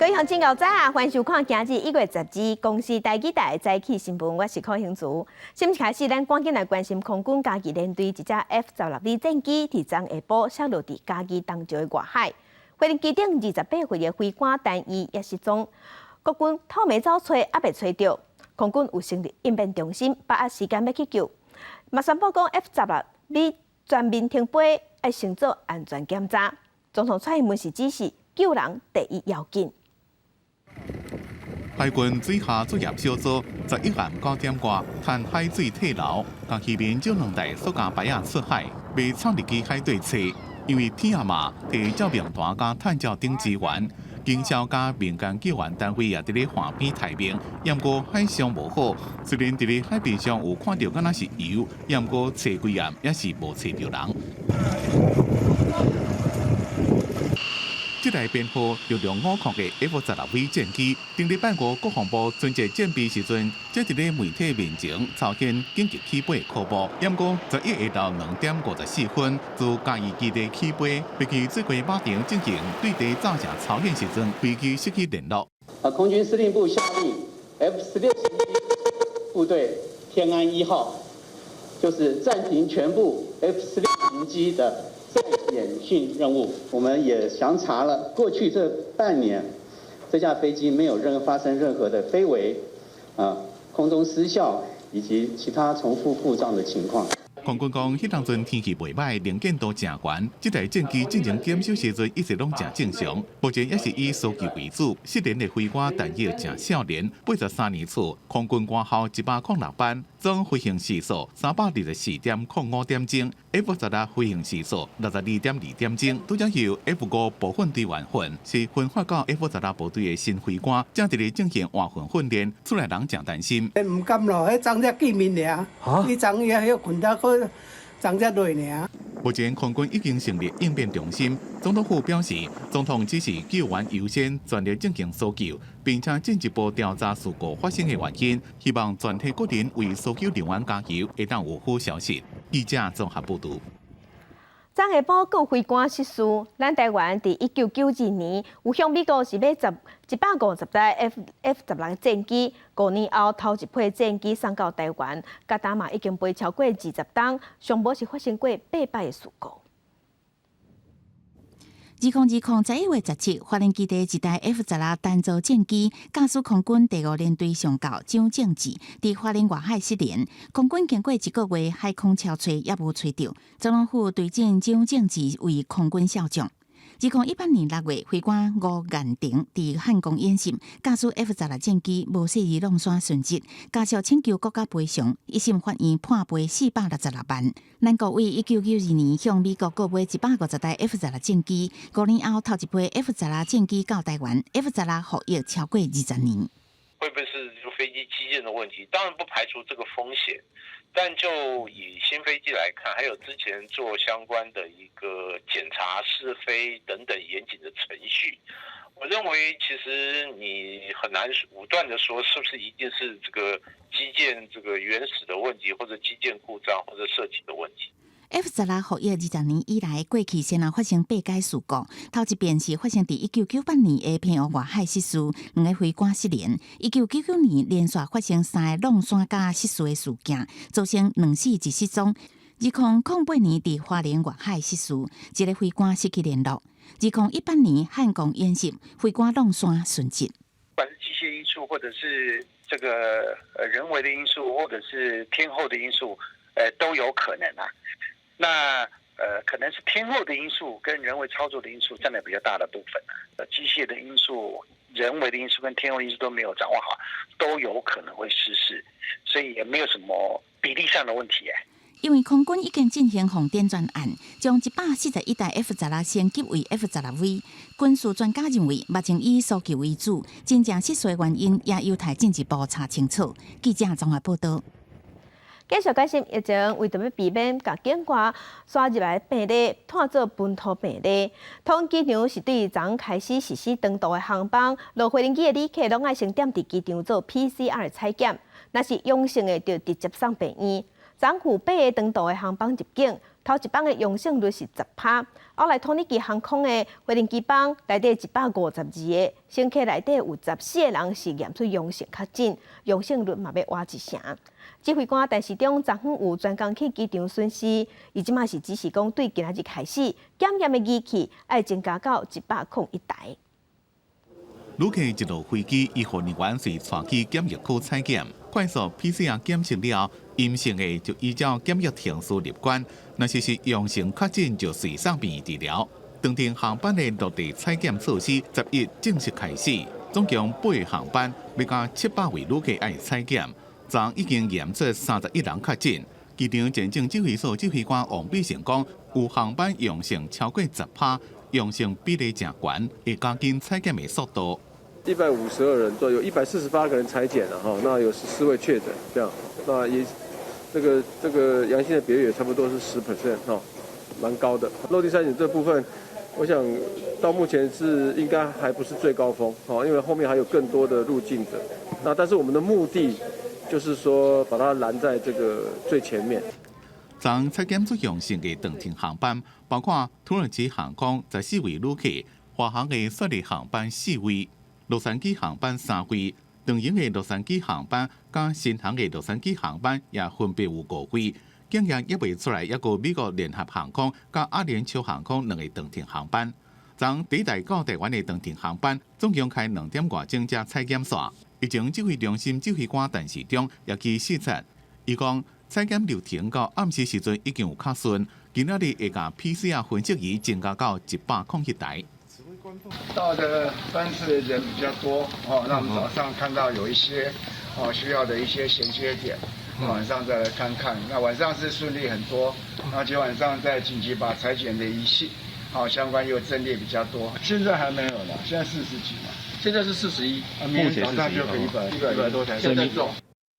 各位鄉親早啊，歡迎收看今日1月12公視台語台早起新聞，我是柯興慈。新聞開始，咱趕緊來關心空軍嘉義聯隊一隻 F-16V 戰機，佇昨下晡摔落佇嘉義東石的外海，飛行機頂28歲的飛官陳毅也失蹤。國軍透暝走揣，猶未揣著，空軍有成立應變中心，把握時間欲去救。嘛宣布講 F-16V 全面停飛，愛先做安全檢查。總統蔡英文是指示救人第一要緊。海軍水下作業小組11暗9點外，趁海水退流，共漁民借兩台塑膠排仔出海，欲衝入去海底揣，因為天暗嘛，提照明彈佮探照燈支援，警消佮民間救援單位也佇咧岸邊待命。毋過海象無好，雖然佇咧海面上有看著敢若是油，毋過揣規暗也是無揣著人。這台編號6650的 F-16V 戰機，頂禮拜五國防部春節戰備時陣，才佇咧媒體面前操練緊急起飛科目。毋過11下晝2點54分，自嘉義基地起飛，飛去水龜靶場進行對地炸射操演時陣，飛機失去聯絡。啊，空軍司令部下令 F-16 部隊天安一號，就是暫停全部 F-16 機的演訓任務，我們也詳查了過去這半年，這架飛機沒有任發生任何的飛危、啊空中失效以及其他重複故障的情況。空軍講，彼當陣天氣袂䆀，能見度誠懸，這台戰機進行檢修時陣一切攏誠正常。目前也是以搜救為主。失聯的飛官陳毅誠少年，83年次，空軍官校106班，總飛行時數324.05點鐘，F-16飛行時數62.2點鐘，拄才由 F-5部分隊員訓，是分發到 F-16部隊的新飛官，正佇咧進行換訓訓練，厝內人誠擔心。毋敢咯，彼昨才見面爾，彼昨伊歇睏得閣昨才落爾。目前空軍已經成立應變中心，總統府表示，總統指示救援優先，全力進行搜救，並且進一步調查事故發生的原因，希望全體國人為搜救人員加油，會當有好消息。記者綜合報導。昨下晡閣有飛官失事，咱台灣佇1992年有向美國是買150台 F-16戰機，5年後頭一批戰機送到台灣，佮今嘛已經飛超過20冬，上無是發生過八擺的事故。202011月17，花蓮基地一台 F-16單座戰機，駕駛空軍第五聯隊上校張正志，佇花蓮外海失聯。空軍經過一個月海空搜揣，也無揣著。總統府追贈張正志為空軍少將。2018年6月，飛官吳彥廷佇漢光演習，駕駛 F-16戰機無細膩挵山殉職，家屬請求國家賠償，一審法院判賠466萬。咱國於1992年向美國購買150台 F-16戰機，5年後頭一批 F-16戰機到台灣，F-16服役超過20年。會不會是飛機機件的問題？當然不排除這個風險，但就以新飛機來看，還有之前做相關的一個檢查、試飛等等嚴謹的程序，我認為其實你很難武斷的說，是不是一定是這個機件這個原始的問題，或者機件故障，或者設計的問題。 F-16服役20年以來，過去先後發生八擺事故。頭一遍是發生佇1998年的澎湖外海失事，兩个飛官失聯。1999年連續發生三个挵山佮失事的事件，造成兩死一失蹤。2008年佇花蓮外海失事，一个飛官失去聯絡。2018年漢光演習，飛官挵山殉職。不管是機械因素，或者是這個人為的因素，或者是天候的因素，都有可能啊。那可能是天候的因素跟人為操作的因素佔了比較大的部分啊。機械的因素、人為的因素跟天候因素都沒有掌握好，都有可能會失事，所以也沒有什麼比例上的問題。因為空軍已經進行紅點專案，將141台 F-16升級為 F-16V。軍事專家認為，目前以搜救為主，真正失事的原因也有待進一步查清楚。記者綜合報導。繼續關心疫情，為著欲避免共境外徙入來病例，湠做本土病例。桃園機場是對昨開始實施長途的航班，落飛機的旅客攏愛先踮佇機場做 PCR 採檢，若是陽性的，就直接送病院。昨昏有八个長途的航班入境，頭一班的陽性率是10趴。後來土耳其航空的飛行機班內底152個乘客內底有14個人是驗出陽性確診，陽性率嘛欲倚一成。指揮官陳時中昨昏有專工去機場巡視，伊這馬是指示講，對今仔日開始檢驗的儀器愛增加到101台。旅客一落飛機，醫護人員隨帶去檢疫區採檢，快速 PCR 檢測了陰性的就依照檢疫程序入關，若是是陽性確診就隨送病院治療。長程航班的落地採檢措施11正式開始，總共八個航班，欲加700位旅客愛採檢，昨已經驗出31人確診。機場前線指揮所指揮官王必成講，有航班陽性超過10趴，陽性比例誠懸，會加緊採檢的速度。 152人左右，148個人採檢了哈，那有14位確診，這樣，那也這個陽性的比例也差不多是10% 哈，蠻高的。落地篩檢這部分，我想到目前是應該還不是最高峰，因為後面還有更多的入境者。那但是我們的目的就是說，把它攔在這個最前面。昨採檢出陽性的長程航班，包括土耳其航空14位旅客，華航的雪梨航班四位，洛杉磯航班三位，長榮的洛杉磯航班佮新航的洛杉磯航班也分別有五位。檢驗猶未出來，猶閣美國聯合航空佮阿聯酋航空兩個長程航班。昨抵達到台灣的長程航班，總共開兩點外鐘才採檢煞。疫情指揮中心指揮官陳時中也去視察，伊講採檢流程到暗時時陣已經有較順，今仔日會共 PCR 分析儀增加到101台。到的班次人比較多哦，那我們早上看到有一些哦需要的一些銜接點，晚上再來看看。那晚上是順利很多，那今晚上再緊急把採檢的儀器，好相關又陣列比較多。現在還沒有了，現在40幾嘛，現在是41，明天早上就可以100多台。現在做。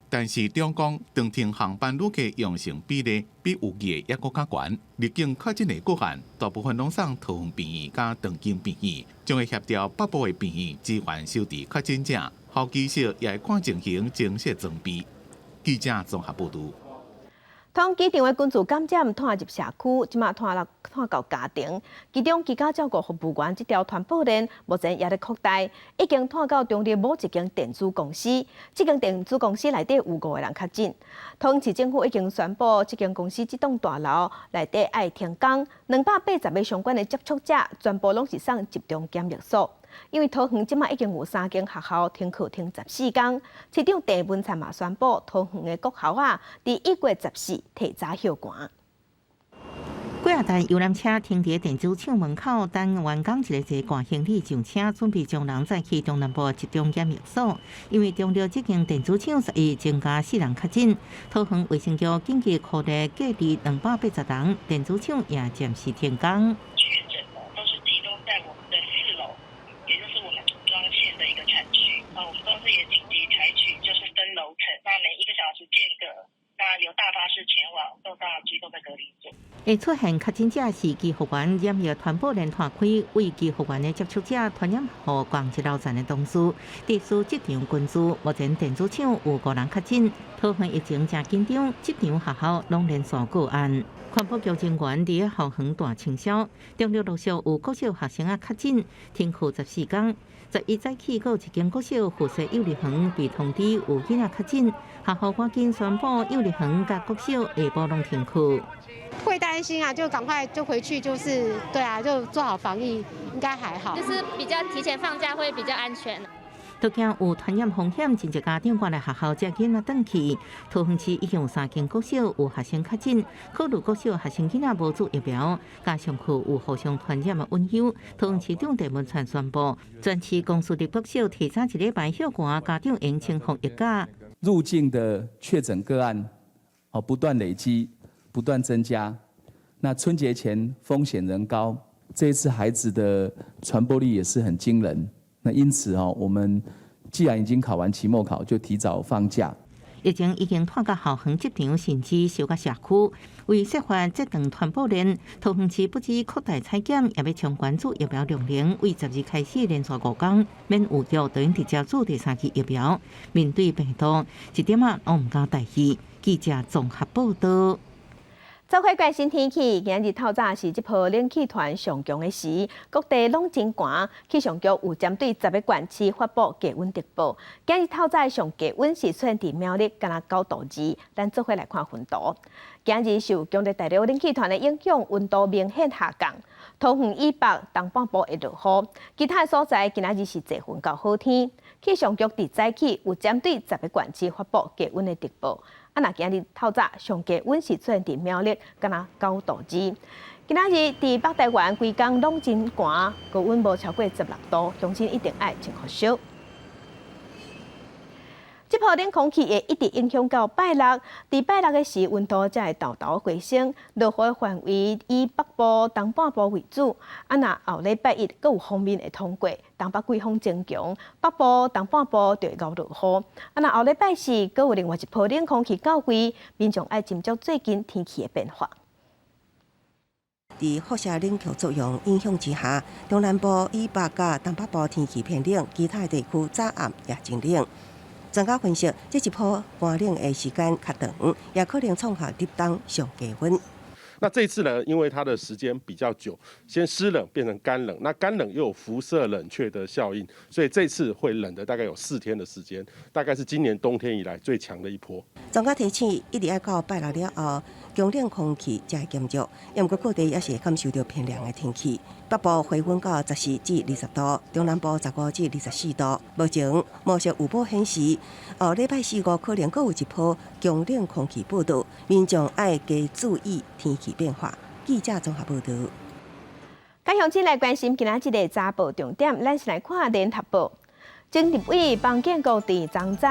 但是中講長程航班旅客陽性比例比預計的猶閣較懸，入境確診的個案大部分攏送桃園病院佮長庚病院，將會協調北部的病院支援收治確診者，候機室也會看情形增設裝備。記者綜合報導。桃園機場的群聚感染拖入社區，這馬拖來拖到家庭，其中居家照顧服務員這條傳播鏈目前也咧擴大，已經拖到中壢某一間電子公司，這間電子公司內底有五個人確診。桃園市政府已經宣布，這間公司這棟大樓內底愛停工，280個相關的接觸者全部攏是送集中檢疫所。因為桃園這馬已經有三間學校停課停14工，市長鄭文燦嘛宣布，桃園的國校仔佇1月14提早歇館。幾仔台遊覽車停佇電子廠門口，等員工一个一个掛行李上車，準備將人載去中南部集中檢疫所。因為中壢這間電子廠11增加四人確診，桃園衛生局緊急擴大隔離280人，電子廠也暫時停工。確診的都是集中在我們的4樓，也就是我們組裝線的一個產區。啊，我們公司也緊急採取就是分樓層，那每一個小時間隔，那由大巴士前往送到集中的隔離所。會出現確診者是機復員染疫傳播鏈拖開，為機復員的接觸者傳染予仝一樓層的同事，特殊職場群聚。目前電子廠有五人確診，桃園疫情誠緊張，職場學校攏連續個案。環保局人員佇校園大清消，中壢陸續有國小學生仔確診，停課14工。11早起，閣有一間國小附設幼兒園被通知有囡仔確診，學校趕緊宣布幼兒園佮國小下晡攏停課。會擔心啊，就趕快就回去，就是對啊，就做好防疫，應該還好。就是比較提前放假會比較安全。都驚有傳染風險，真濟家長趕來學校接囡仔轉去。桃園市已經有三間國小有學生確診，考慮國小學生囡仔無注疫苗，加上課有互相傳染的隱憂。桃園市長鄭文燦宣布，全市公私立國小提早一禮拜歇館，家長應清放疫假。入境的確診個案，哦不斷累積，不斷增加。那春節前風險仍高，這一次孩子的傳播力也是很驚人。那因此哦，我們既然已經考完期末考，就提早放假。疫情已經拖到校園職場，甚至燒到社區。為設法截斷傳播鏈，桃園市不止擴大採檢，也欲將關注疫苗量能，為12開始連續5工免預約，就用直接注第三劑疫苗。面對病毒，一點仔攏毋敢大意。記者綜合報道。做伙關心天氣，今日透早是這波冷氣團上強的時，各地攏真寒。氣象局有針對十個縣市發布低溫特報。今日透早上低溫是出現佇苗栗，干焦9度2。咱做伙來看溫度。今日受強烈大陸冷氣團的影響，溫度明顯下降。桃園以北、東半部會落雨，其他所在今仔日是濟雲到好天。氣象局佇早起有針對十個縣市發布低溫的特報。啊，若今日透早上低溫是出現佇苗栗，干焦9度2。今仔日佇北台灣規工攏真寒，高溫無超過16度，鄉親一定愛穿予俗。這波冷空氣會一直影響到拜六，佇拜六的時，溫度才會沓沓回升，落雨範圍以北部、東半部為主。啊，若後禮拜一閣有鋒面會通過，東北季風增強，北部、東半部就會𠢕落雨。啊，若後禮拜四閣有另外一波冷空氣到位，民眾愛斟酌最近天氣的變化。佇輻射冷卻作用影響之下，中南部以北佮東北部天氣偏冷，其他地區早暗也真冷。專家分析，這一波寒冷的時間較長，也可能創下立冬上低溫。那這次呢，因為它的時間比較久，先濕冷變成乾冷，那乾冷又有輻射冷卻的效應，所以這次會冷的大概有4天的時間，大概是今年冬天以來最強的一波。專家提醒，一直愛到拜六了後，強冷空氣才會減弱，毋過各地也是會感受著偏涼的天氣。北部回溫到14至20度，中南部15至24度。目前模式預報顯示，後禮拜四五可能閣有一波強冷空氣報到，民眾愛加注意天氣變化。記者綜合報導。佮鄉親來關心今仔日的早報重點，咱先來看聯合報。前立委彭建國佇昨早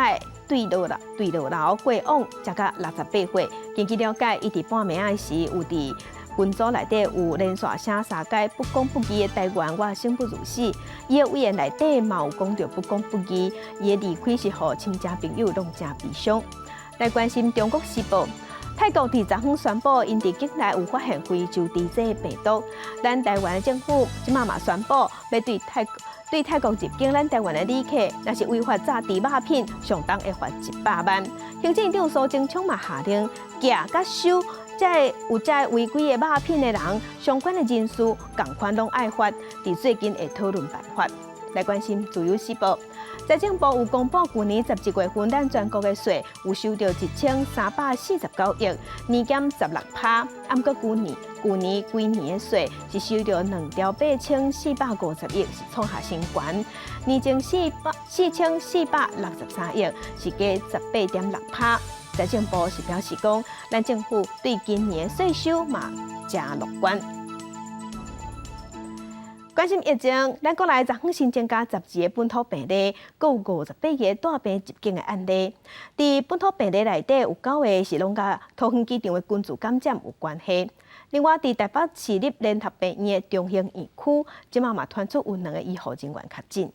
墜落樓墜落樓過往，才甲68歲。根據了解，伊佇半暝仔時有佇群組內底有連續寫三擺不公不義的台灣，我生不如死。伊的遺言內底嘛有講著不公不義，伊的離開是予親戚朋友攏誠悲傷。來關心中國時報，泰國佇昨昏宣布，𪜶佇境內有發現非洲豬瘟病毒。咱台灣的政府這馬嘛宣布，欲對泰國入境咱台灣的旅客，若是違法詐豬肉品，上重會罰100萬。行政長蘇貞昌嘛下令，寄佮收這个有這个違規的肉品的人，相關的人士仝款攏愛罰。佇最近會討論辦法。來關心自由時報，財政部有公布，舊年11月份，咱全國的稅有收著1349億，年減16趴。毋過舊年規年的稅是收著2兆8450億，是創下新高。年增4463億，是加18.6趴。財政部是表示講，咱政府對今年的稅收嘛誠樂觀。關心疫情，咱國內昨昏新增加12個本土病例，閣有58個帶病入境的案例。佇本土病例內底有九個是攏佮桃園機場的群聚感染有關係。另外，佇台北市立聯合醫院的中興院區，這馬嘛傳出有兩个醫護人員確診。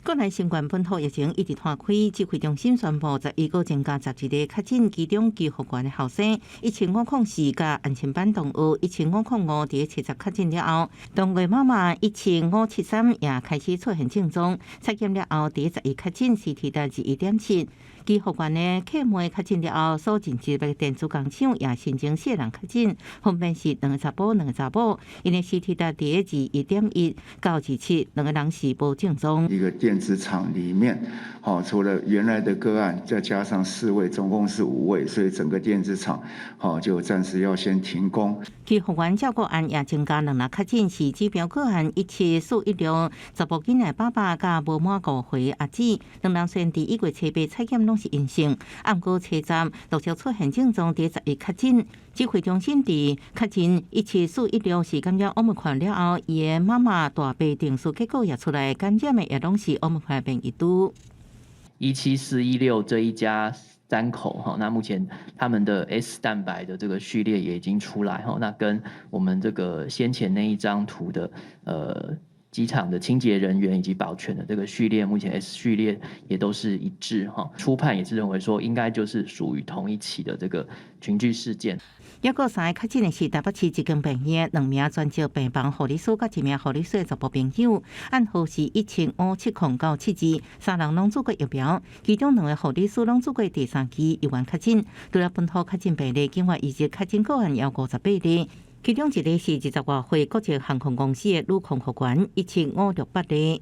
國內新冠本土疫情一直拖開，指揮中心宣布11個增加12例確診，其中居福縣的後生17504佮安親班同學17505佇七十確診了後，同學媽媽17573也開始出現症狀，採檢了後佇十一確診 CT 值21.7。居福縣的客妹確診了後，所任職的電子工廠也新增四人確診，分別是兩个查埔、兩个查某，𪜶的 CT 值佇21.1到27，兩个人是無症狀。一個電子廠裡面，好，除了原來的個案，再加上四位，總共是五位，所以整個電子廠，好，就暫時要先停工。居福縣照顧案也增加兩人確診，是指標個案17416，查埔囡仔爸爸佮無滿5歲阿姊，兩人雖然佇1月7日採檢攏是陰性，毋過初十陸續出現症狀，佇十一確診。指揮中心佇確診17416是感染 Omicron 了後，伊的媽媽大白定序結果也出來，感染的也攏是 Omicron 變異株。 17416這一家三口哈，那目前他們的 S 蛋白的這個序列也已經出來哈，那跟我們這個先前那一張圖的機場的清潔人員以及保全的這個序列，目前 S 序列也都是一致哈。初判也是認為說，應該就是屬於同一起的這個群聚事件。抑閣三个確診的是台北市一間病院兩名專責病房護理師佮一名護理師的查埔朋友，案號是17570-972，三人攏注過疫苗，其中兩个護理師攏注過第三劑，猶原確診。除了本土確診病例，境外移入確診個案有58例，其中一个是20外歲國際航空公司的女空服員，17568例。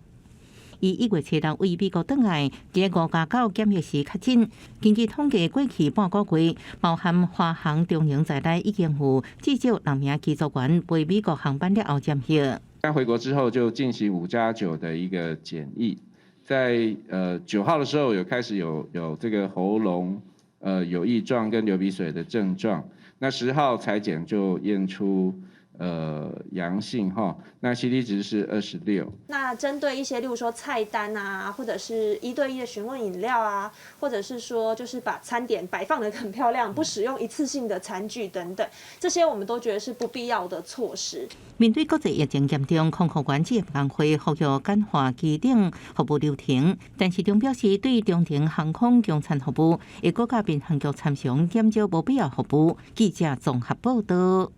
伊1月7日為美國轉來，佇5加9檢疫時確診。根據統計，過去半個月，包含華航、長榮在內，已經有至少六名機組員飛美國航班了後染疫。在回國之後就進行5加9的一個檢疫，在9號的時候有開始有這個喉嚨有異狀跟流鼻水的症狀，那10號採檢就驗出陽性哈，那 CT 值是26。那針對一些，例如說菜單啊，或者是一對一的詢問飲料啊，或者是說就是把餐點擺放得很漂亮，不使用一次性的餐具等等，這些我們都覺得是不必要的措施。面對國際疫情嚴重，空服員職業工會呼籲簡化機頂服務流程，陳時中表示，對長榮航空供餐服務，會閣佮民航局參詳減少無必要服務。記者綜合報道。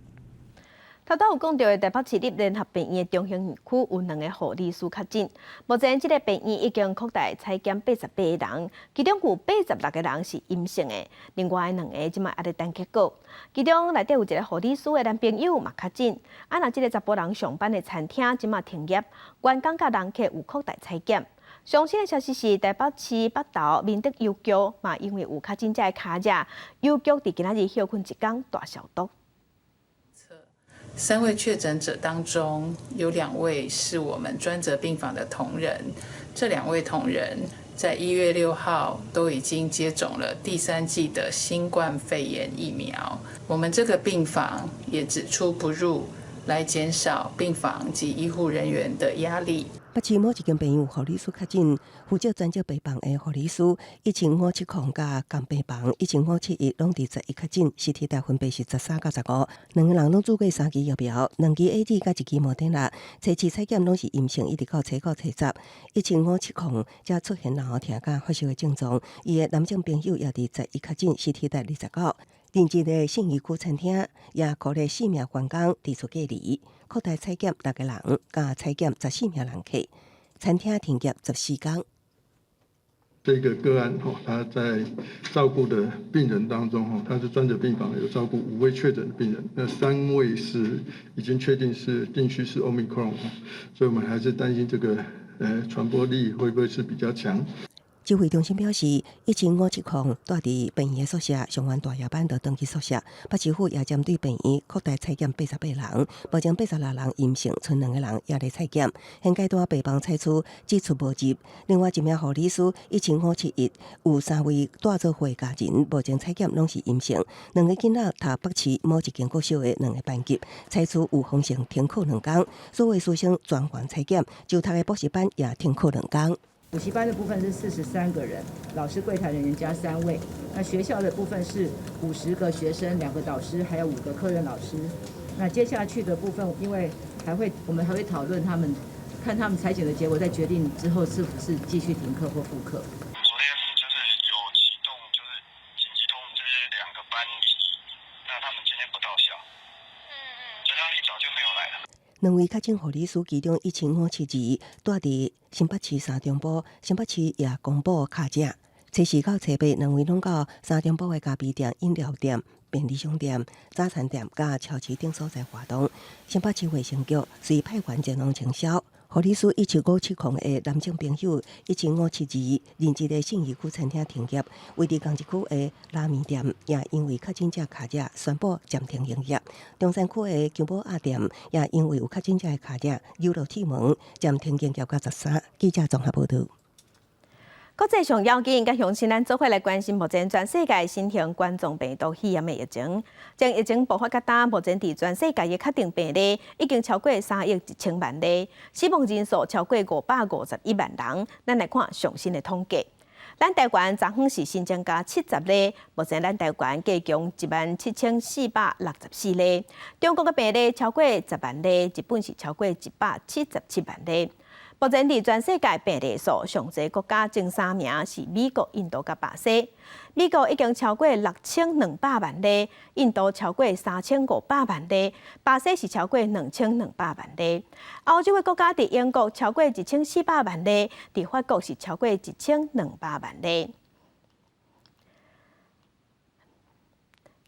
頭拄有講著的台北市立聯合病院的中興院區有兩个護理師確診，目前這个病院已經擴大採檢88個人，其中有86個人是陰性的，另外兩个這擺猶咧等結果。其中內底有一个護理師的男朋友嘛確診，啊若這个查埔人上班的餐廳這擺停業，員工佮人客有擴大採檢。上新的消息是，台北市北投明德郵局嘛，因為有確診者的跤跡，郵局佇今仔日歇睏一工大消毒。三位確診者當中，有兩位是我們專責病房的同仁，這兩位同仁在1月6號都已經接種了第三劑的新冠肺炎疫苗。我們這個病房也只出不入，來減少病房及醫護人員的壓力。北市某一間病院有護理師確診，負責專責病房的護理師17570佮仝病房17571攏佇11確診，CT 值分別是13佮15，兩个人攏注過三劑疫苗，兩劑 AZ 佮一劑莫德納，初次採檢攏是陰性，一直到初九、初十，17570才出現喉痛佮發燒的症狀，伊的男性朋友也佇11確診，CT 值29。任職的信義區餐廳也鼓勵四名員工佇厝隔離，擴大採檢六個人，佮採檢14名人客，餐廳停業14工。這個個案吼，他在照顧的病人當中吼，他是專責病房有照顧5位確診的病人，那3位是已經確定是定序是 Omicron，所以我們還是擔心這個傳播力會不會是比較強。指揮中心表示，17570蹛佇病院的宿舍上完大夜班就轉去宿舍。北市府也針對病院擴大採檢88人，目前86人陰性，賰兩個人猶咧採檢。現階段病房採取只出無入。另外一名護理師17571有三位蹛做伙家人，目前採檢攏是陰性。兩個囡仔讀北市某一間國小的兩個班級，採取預防性停課2工，所有師生全員採檢，就讀的補習班也停課2工。補習班的部分是43個人，老師、櫃檯人員加3位。那學校的部分是50個學生、兩個導師，還有5個科任老師。那接下去的部分，因為還會，我們還會討論他們，看他們採檢的結果，再決定之後是不是繼續停課或復課。昨天就是有啟動，就是緊急通知兩個班級，那他們今天不到校。陳良一早就沒有來了。兩位確診護理師其中17572蹛佇新北市三重埔，新北市也公布確診。初四到初八，兩位攏到三重埔的咖啡店、飲料店、便利商店、早餐店佮超市等所在活動。新北市衛生局隨派員前往清消。護理師17570的男性朋友17572任職的信義區餐廳停業，位佇仝一區的拉麵店也因為確診者跤跡宣布暫停營業。中山區的薑母鴨店也因為有確診者的跤跡，牛肉鐵門暫停營業到13。記者綜合報導。國際上要緊，佮鄉親咱做伙來關心目前全世界新型冠狀病毒肺炎的疫情。從疫情爆發到今，目前佇全世界的確定病例已經超過3億1千萬例，死亡人數超過551萬人。咱來看上新的統計。咱台灣昨昏是新增加70例，目前咱台灣計共17,464例。中國的病例超過10萬例，日本是超過177萬例。目前佇全世界病例數上濟國家前三名是美國、印度佮巴西。美國已經超過6200萬例，印度超過3500萬例，巴西是超過2200萬例。歐洲的國家佇英國超過1400萬例，佇法國是超過1200萬例。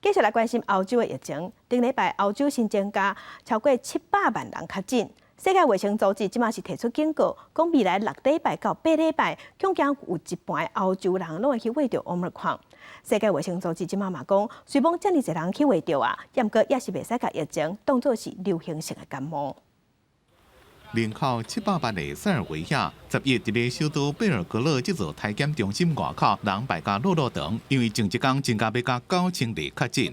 繼續來關心歐洲的疫情，頂禮拜歐洲新增加超過700萬人確診。世界衛生組織這馬是提出警告，講未來6禮拜到8禮拜，恐驚有一半的歐洲人攏會去秽著 Omicron。世界衛生組織這馬嘛講，雖罔遮爾濟人去秽著啊，毋過也是袂使共疫情當做是流行性的感冒。人口700萬的塞爾維亞，11佇咧首都貝爾格勒這座體檢中心外口，人排甲落落長，因為前一工增加欲甲9,000例確診。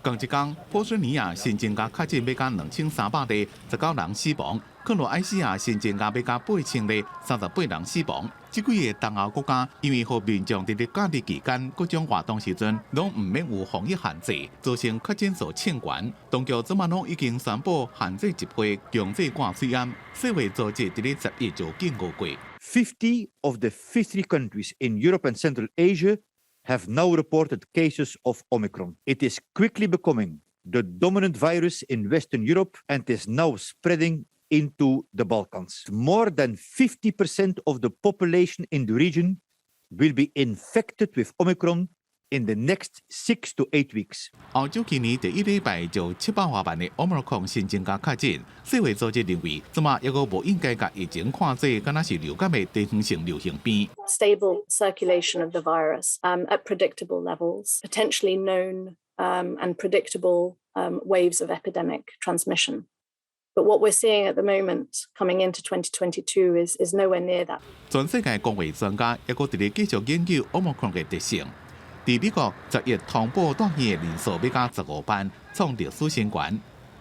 仝一工，波斯尼亞新增加確診欲甲2300例，19人死亡；克羅埃西亞新增加欲甲8000例，38人死亡。這幾个東歐國家，因為予民眾佇咧隔離期間各種活動時陣，攏毋免有防疫限制，造成確診數衝懸。當局這馬攏已經宣布限制集會、強制掛喙罨。世衛組織佇咧11就警告過。 50 of the 53 countries in Europe and Central Asia have now reported cases of Omicron. It is quickly becoming the dominant virus in Western Europe and is now spreading into the Balkans. More than 50% of the population in the region will be infected with Omicron in the next 6 to 8 weeks. 歐洲今年第一禮拜就700外萬的 Omicron 新增加確診。世衛組織認為，這馬猶閣無應該共疫情看做敢若是流感的地方性流行病。 Stable circulation of the virus at predictable levels, potentially known and predictable waves of epidemic transmission. But what we're seeing at the moment coming into 2022 is nowhere near that. 全世界公衛專家猶閣佇咧繼續研究 Omicron 的特性。佇美國11通報住院的人數欲甲15萬，創歷史新懸。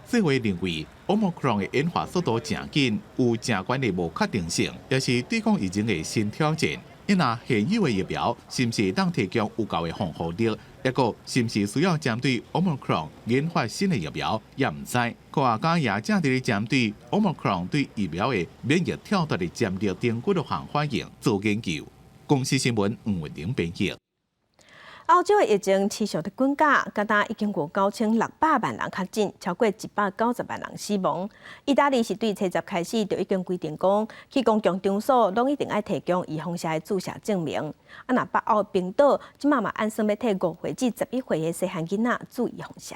世衛認為，Omicron 的演化速度誠緊，有誠懸的無確定性，也是對抗疫情的新挑戰。因若現有的疫苗是毋是會當提供有夠的防護力，抑閣是毋是需要針對 Omicron 研發新的疫苗，也毋知。科學家也正佇咧針對 Omicron 對疫苗的免疫跳脫的潛力等幾多項反應做研究。公視新聞吳文玲編譯。歐洲的疫情持續佇滾加，到今已經有9600萬人確診，超過190萬人死亡。意大利是對初十開始就已經規定講，去公共場所攏一定愛提供預防射的注射證明。啊，若北歐冰島這馬嘛按算欲替5歲至11歲的細漢囡仔注預防射。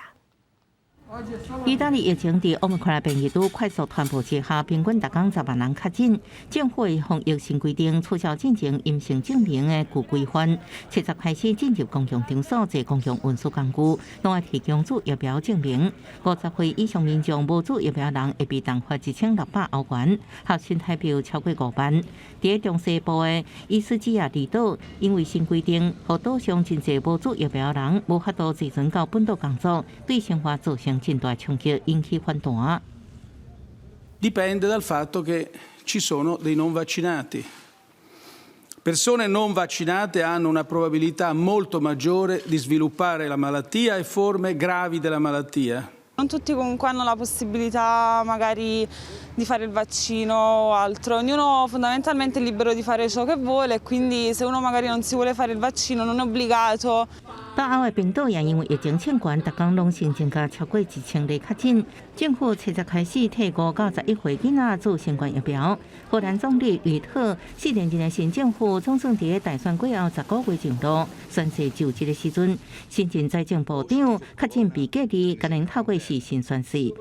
意大利疫情佇奧密克戎變異株快速傳播之下，平均逐工10萬人確診。政府的防疫新規定取消進前陰性證明的舊規範，七十開始進入公共場所坐公共運輸工具，攏愛提供注疫苗證明。50歲以上民眾無注疫苗人會被重罰1600歐元，合新台幣超過5萬。佇中西部的伊斯基亞離島，因為新規定，予島上真濟無注疫苗人無法度坐船到本島工作，對生活造成真大衝擊，引起反彈。 Dipende dal fatto che ci sono dei non vaccinati. Persone non vaccinate hanno una probabilità molto maggiore di sviluppare la malattia e forme gravi della malattia. Non tutti comunque hanno la possibilità magari di fare il vaccino o altro, ognuno fondamentalmente è libero di fare ciò che vuole e quindi se uno magari non si vuole fare il vaccino non è obbligato. 北歐的冰島也因為疫情衝懸，逐工攏新增加超過1000例確診。政府七十開始替5到11歲囡仔注新冠疫苗。荷蘭總理呂特四連任的新政府總算佇大選過後10個月上路，宣誓就職的時陣，新任財政部長確診被隔離，共𪜶透過視訊宣誓。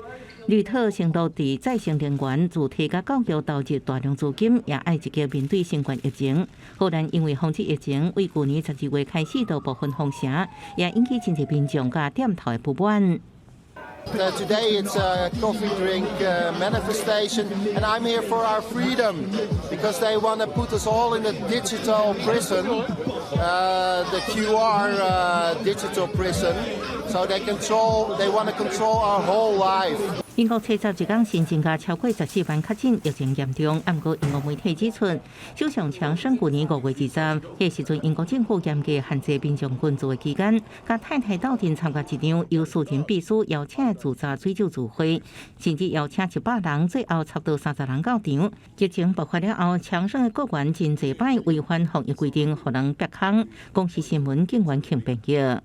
呂特承諾佇再生能源、自提佮教育投入大量資金，也愛積極面對新冠疫情。荷蘭因為防止疫情，為舊年12月開始就部分封城，也引起真濟民眾佮店頭的不滿。 Today it's a coffee drink manifestation, and I'm here for our freedom because they want to put us all in a digital prison, the QR digital prison, so they want to control our whole life. 英國初十一工新增加超過14萬確診，疫情嚴重。毋過英國媒體指出，首相強生舊年5月20，彼時陣英國政府嚴格限制民眾群聚的期間，佮太太鬥陣參加一場由私人秘書邀請的自炸水酒聚會，甚至邀請100人，最後差不多30人到場。疫情爆發了後，強生的閣員真濟擺違反防疫規定，予人逼空。公視新聞警員慶編譯。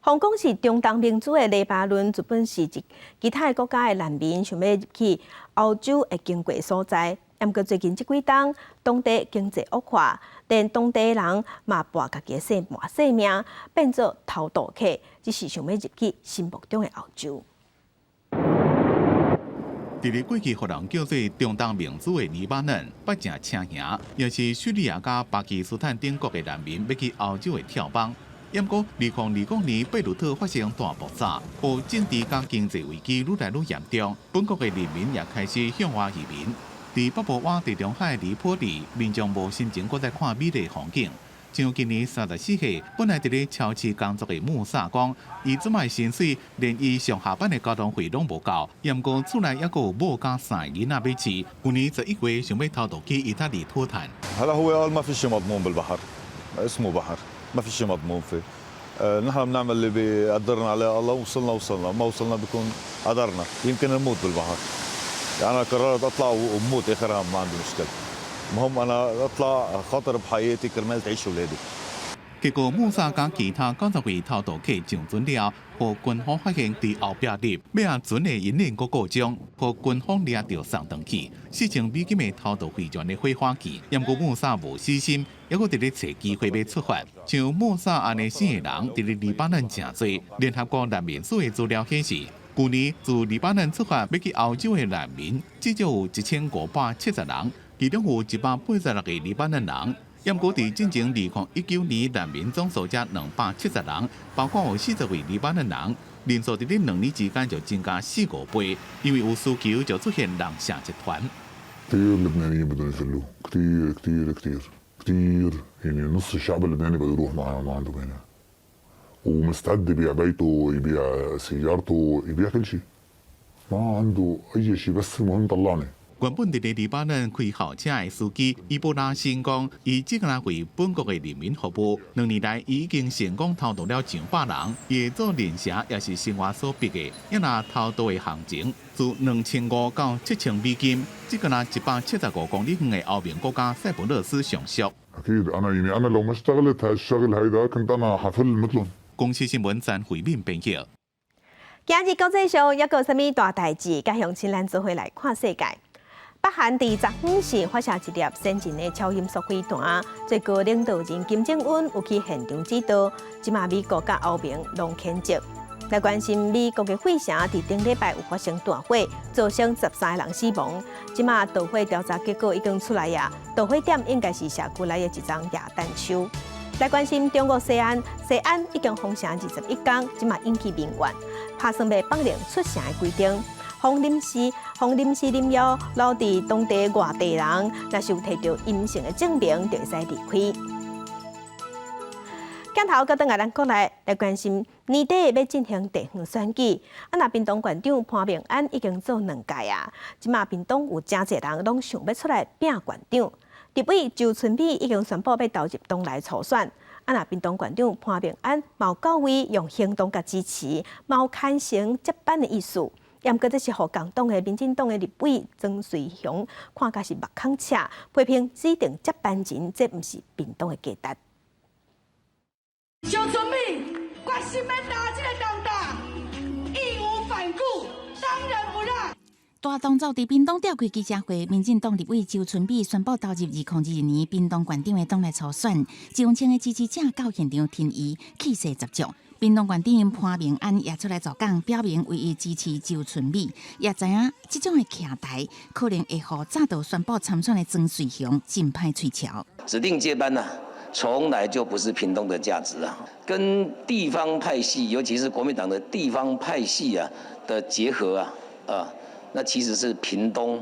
香港是中東民主的黎巴嫩，原本是一其他的國家的難民想欲入去歐洲會經過所在。毋過最近這幾冬，當地經濟惡化，連當地人嘛搏家己的性命性命，變做偷渡客，只是想欲入去心目中的歐洲。佇咧過去，予人叫做中東明珠的黎巴嫩，捌誠車行，也是敘利亞佮巴基斯坦等國的難民欲去歐洲的跳板。毋過，2020年貝魯特發生大爆炸，予政治佮經濟危機愈來愈嚴重，本國的人民也開始向外移民。佇北部灣地中海黎波里，民眾無心情閣再看美麗風景。像今年34歲，本來佇咧超市工作的穆薩講，伊這擺薪水連伊上下班的交通費攏無夠，毋過厝內猶閣有某佮三个囡仔欲飼。舊年11月想欲偷渡去意大利討趁。 هلا هو قال ما في شيء مضمون بالبحر، اسمه بحر، ما في شيء مضمون فيه. نحن بنعمل اللي بيقدرنا عليه الله، وصلنا وصلنا، ما وصلنا بيكون قدرنا، يمكن نموت بالبحر. يعني انا قررت اطلع وموت اخر هم، ما عندي مشكله. المهم انا اطلع خاطر بحياتي كرمال تعيش اولادي. 結果穆薩佮其他90位偷渡客上船了，予軍方發現佇後壁入，尾仔船的引領閣故障，予軍方掠著送轉去。4000美金的偷渡飛船的火花機，毋過穆薩無死心，猶閣佇咧揣機會欲出發。像穆薩按呢死的人，佇咧黎巴嫩誠濟。聯合國難民署的資料顯示，舊年自黎巴嫩出發欲去歐洲的難民，至少有1570人，其中有186個黎巴嫩人。毋過佇進前2019年難民總數才270人，包括有40位黎巴嫩人，人數佇咧2年之間就增加四五倍，因為有需求就出現人蛇集團。 كثير لبنانيين بدهم يفلوا، كثير كثير كثير كثير، يعني نص الشعب اللبناني بده يروح، ما عنده مانع ومستعد يبيع بيته، يبيع سيارته، يبيع كل شيء، ما عنده اي شيء، بس المهم طلعني. 原本佇咧黎巴嫩開校車的司機伊布拉辛講，伊只敢若為本國的人民服務。2年來，伊已經成功偷渡了上百人。伊做練蛇也是生活所逼的。一若偷渡的行情自2500到7000美金，這敢若175公里遠的歐盟國家塞浦路斯上俗。 اكيد انا يعني انا لو ما اشتغلت هالشغل هيدا كنت انا حفل مثلهم. 公視新聞詹惠敏編譯。今日國際上猶閣有啥物大代誌？佮鄉親咱做伙來看世界。北韓佇昨昏是發射一粒先進的超音速飛彈，最高領導人金正恩有去現場指導。這馬美國佮歐盟攏譴責。來關心美國的費城，佇頂禮拜有發生大火，造成13個人死亡。這馬導火調查結果已經出來啊，導火點應該是社區內的一叢耶誕樹。來關心中國西安，西安已經封城21天，這馬引起民怨，拍算欲放寬出城的規定。予臨時林業留佇當地外地人，若是有提著陰性的證明，就會使離開。鏡頭閣轉來咱國內來關心，年底欲進行地方選舉，啊，若屏東縣長潘孟安已經做兩屆啊，這馬屏東有誠濟人攏想欲出來拚縣長。立委周春米已經宣布欲投入黨內初選，啊，若屏東縣長潘孟安嘛到位用行動共支持，嘛有牽成接班的意思。毋過這是予共黨的民進黨的立委莊瑞雄看甲是目孔赤，批評指定接班人，這毋是屏東的價值。周春米決心欲擔這個重擔，義無反顧，當仁不讓。大動作佇屏東召開記者會，民進黨立委周春米宣布投入2022年屏東縣長的黨內初選，上千个支持者到現場挺伊，氣勢十足。屏東縣長潘孟安也出來助講，表明唯一支持周春米，也知影這種的徛台可能會予早就宣布參選的莊瑞雄真歹喙撨。指定接班呢，從來就不是屏東的價值啊，跟地方派系，尤其是國民黨的地方派系啊的結合啊，啊，那其實是屏東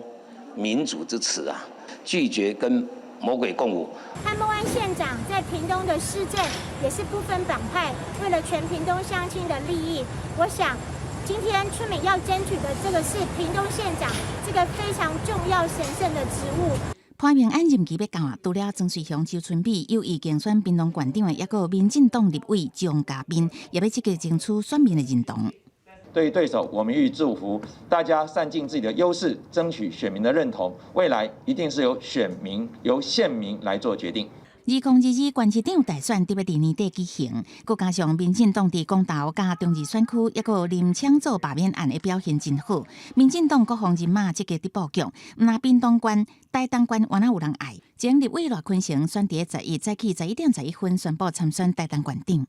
民主之恥啊，拒絕跟魔鬼共舞。潘孟安縣長在屏東的施政也是不分黨派，為了全屏東鄉親的利益，我想今天春美要爭取的這個是屏東縣長這個非常重要神聖的職務。潘孟安任期欲到啊，除了莊瑞雄、周春米有意競選屏東縣長的，抑閣有民進黨立委張嘉賓，也欲積極爭取選民的認同。對於對手，我們予以祝福，大家善盡自己的優勢，爭取選民的認同。未來一定是由選民、由縣民來做決定。2022縣市長大選佇欲佇年底舉行，閣加上民進黨佇公投佮中二選區，抑閣有林昶佐罷免案的表現真好，民進黨各方人馬積極佇布局，毋但屏東縣、台東縣敢若有人愛。前立委賴坤成選佇11早起11點11分宣布參選台東縣長。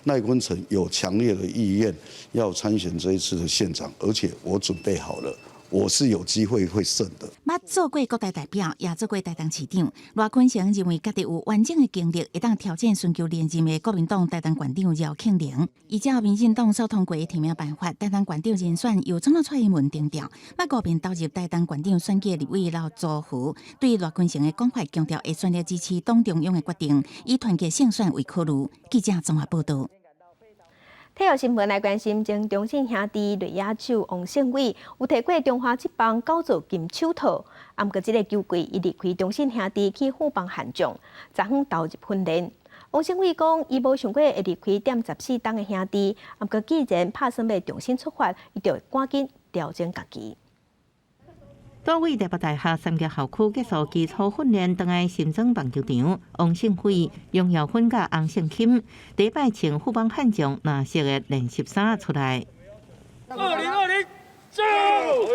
賴坤成有強烈的意願要參選這一次的縣長，而且我準備好了。我是有機會會勝的。捌做過國大代表，也做過台東市長。賴坤成認為家己有完整的經歷，會當挑戰尋求連任的國民黨台東縣長饒慶鈴。依照民進黨所通過的提名辦法，台東縣長人選由總統蔡英文定調。捌五遍投入台東縣長選舉的立委劉祖豪對賴坤成的講法強調，會全力支持黨中央的決定，以團結勝選為考慮。記者綜合報道。體育新聞來關心，前中信兄弟內野手王勝偉有提過中華職棒九座金手套，毋過這个球季伊離開中信兄弟去富邦悍將，昨昏投入訓練。王勝偉講，伊無想過會離開踮14冬的兄弟，毋過既然拍算欲重新出發，伊就趕緊調整家己。多位台北大學三峽校區結束基礎訓練，轉來新莊棒球場，王勝偉、楊耀芬佮洪勝欽第一擺穿富邦悍將藍色的練習衫出來。 2020，加油！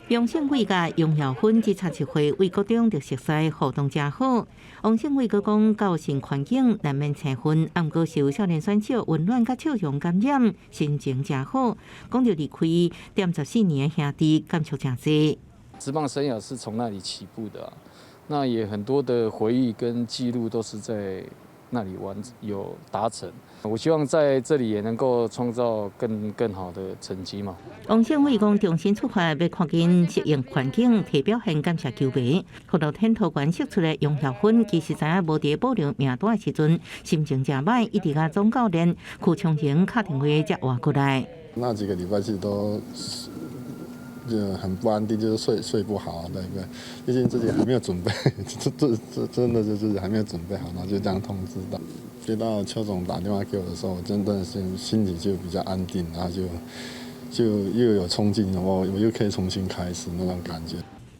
楊勝偉佮楊耀芬這差一歲，為國中就熟似，互動誠好。王勝偉閣講，到新環境難免青昏，毋過受少年選手溫暖佮笑容感染，心情誠好。講著離開踮14年的兄弟，感觸誠濟。職棒生涯是從那裡起步的，那也很多的回憶跟記錄都是在那裡完有達成。我希望在這裡也能夠創造更好的成績嘛。王勝偉講，重新出發，欲看緊適應環境，提表現感謝球迷。予樂天桃園釋出的楊耀芬，其實知影無佇保留名單的時陣，心情誠䆀，一直共總教練柯昌榮敲電話才活過來。那幾個禮拜其實都就很不安定，就是睡不好，對不對？畢竟自己還沒有準備，這真的就是還沒有準備好，然後就這樣通知到。接到邱總打電話給我的時候，我真的是心裡就比較安定，然後就又有衝勁，我又可以重新開始那種感覺。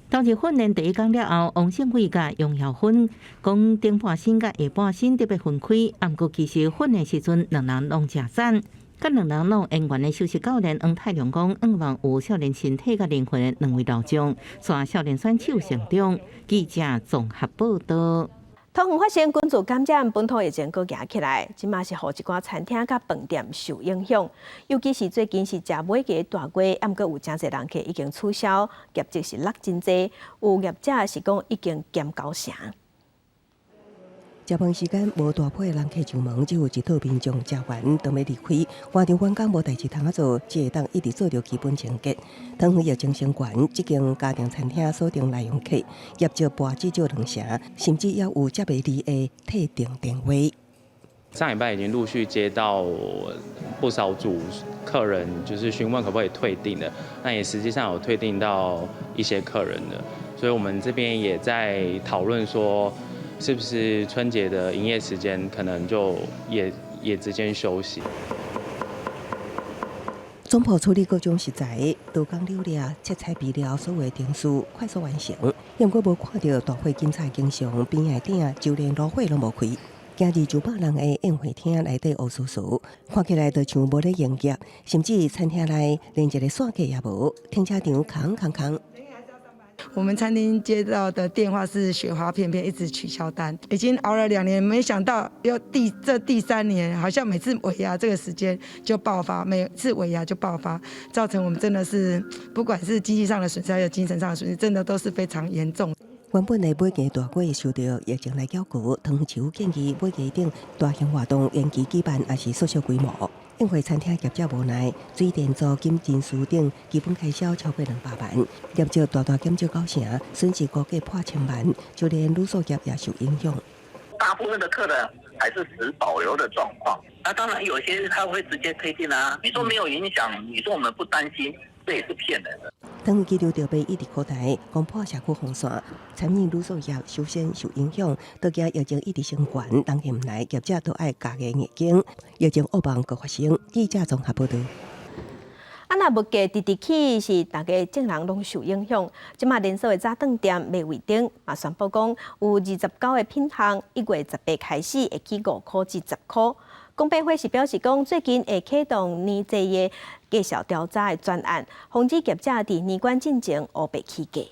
當日訓練第一工了後，王勝偉佮楊耀芬講頂半身佮下半身特別分開，毋過其實訓練時陣兩人攏誠讚。佮兩人攏演員的首席教練黃泰良講，向望有少年身體佮靈魂的兩位老將，帶少年選手成長。記者綜合報道。桃園發生群聚感染，本土疫情閣夯起來，這馬是予一寡餐廳佮飯店受影響。尤其是最近是食尾牙大月，毋過有誠濟人客已經取消，業績是落真濟。有業者是講已經減九成。食飯時間無大批人客上門，只有一桌民眾食完當欲離開，現場員工無代誌通仔做，只會當一直做著基本清潔。桃園疫情升懸，這間家庭餐廳鎖定內用客，業績跋至少兩成，甚至也有接袂離的退訂電話。上禮拜已經陸續接到不少組客人，就是詢問可不可以退訂的，那也實際上有退訂到一些客人的，所以我們這邊也在討論說，是不是春節的營業時間可能就也直接休息。總鋪處理各種食材，刀工流掠、切菜備料，所有程序快速完成。毋過無看著大火警察景象，邊仔店就連爐火攏無開。今日900人的宴會廳內底烏蘇蘇，看起來就像無咧營業，甚至餐廳內連一个散客也無，停車場空空空。我們餐廳接到的電話是雪花片片，一直取消單，已經熬了2年，沒想到又第三年，好像每次尾牙這個時間就爆發，每次尾牙就爆發，造成我們真的是不管是經濟上的損失，還有精神上的損失，真的都是非常嚴重。原本的尾牙大月受著疫情來攪局，桃園市府建議尾牙等大型活動延期舉辦，抑是縮小規模。宴會餐廳業者無奈，水電租金、人事等基本開銷超過200萬，業績大大減少九成，損失估計破千萬，就連旅宿業也受影響。大部部分的客人還是持保留的狀況。那當然有些他會直接退訂啊。你說沒有影響，你說我們不擔心，這也是騙人的。當機流著欲一直擴大，攻破社區防線，餐飲旅宿業首先受影響，都驚疫情一直升懸，人客毋來，業者都愛加壓硬經，疫情惡夢閣發生。記者綜合報導。啊，若物價直直起，是大家眾人攏受影響。這馬連鎖的早頓店麥味登嘛宣布講，有29個品項，1月18開始會起5塊至10塊。公平會是表示講，最近會啟動年祭的價數調查的專案，防止業者佇年關進前烏白起價。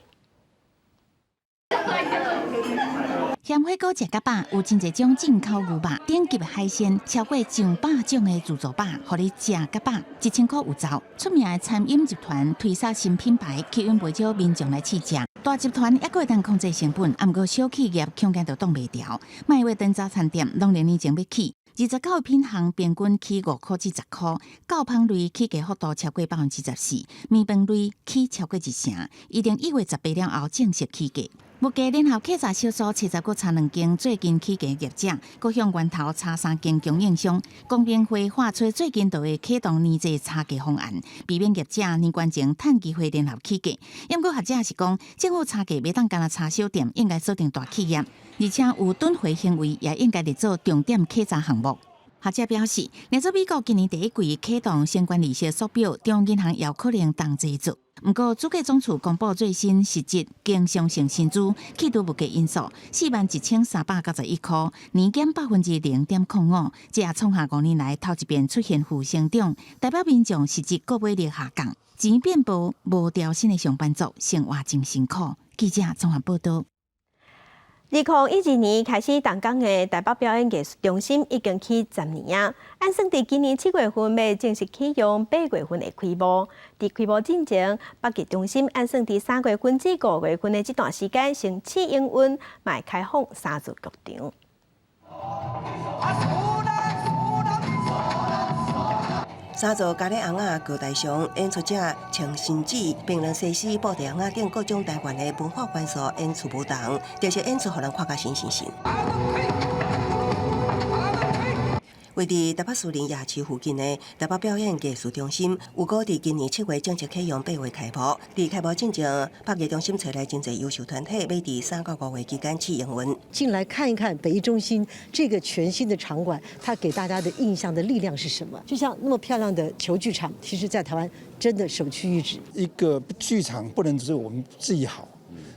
鹹火鍋食較飽，有真濟種進口牛肉，頂級的海鮮，超過上百種的自助飽，予你食較飽，1000塊有找。出名的餐飲集團推出新品牌，吸引袂少民眾來試食。大集團猶閣會當控制成本，毋過小企業恐驚就擋袂牢。麥味登早餐店攏連年前欲起，29個品項平均起5塊至10塊，教芳類起價幅度超過14%，麵飯類起超過一成，預定1月18了後正式起價。物價聯合稽查小組70閣查兩間最近起價業者，閣向源頭查三間供應商。公平會喊出最近就會啟動年祭差價方案，避免業者年關前趁機會聯合起價。毋過學者是講，政府差價袂當干焦查小店，應該鎖定大企業，而且有囤貨行為也應該列做重點稽查項目。學者表示，若做美國今年第一季啟動相關利息縮表，中央銀行也有可能同齊做。毋過，主計總處公布最新實質經常性薪資去除物價因素，41,391塊，年減0.05%，這也創下5年來頭一遍出現負成長，代表民眾實質購買力下降，錢變薄，無調薪的上班族生活真辛苦。記者綜合報導。2012年開始動工的台北表演藝術中心已經起10年啊！按算佇今年7月份欲正式啟用，8月份會開幕。佇開幕進前，北藝中心按算佇3月份至5月份的這段時間，先試營運，嘛會開放三座劇場。三座嘉里尪仔高大上，演出者穿新子、檳榔西施、布袋尪仔等各種台灣的文化元素演出舞動，這些演出予人看甲神神神。位佇台北士林夜市附近的台北表演藝術中心，預估佇今年7月正式啟用，8月開幕。佇開幕進前，北藝中心揣來真濟優秀團體，欲佇3到5月期間試營運。進來看一看北藝中心這個全新的場館，它給大家的印象的力量是什麼？就像那麼漂亮的球劇場，其實在台灣真的首屈一指。一個劇場不能只是我們自己好，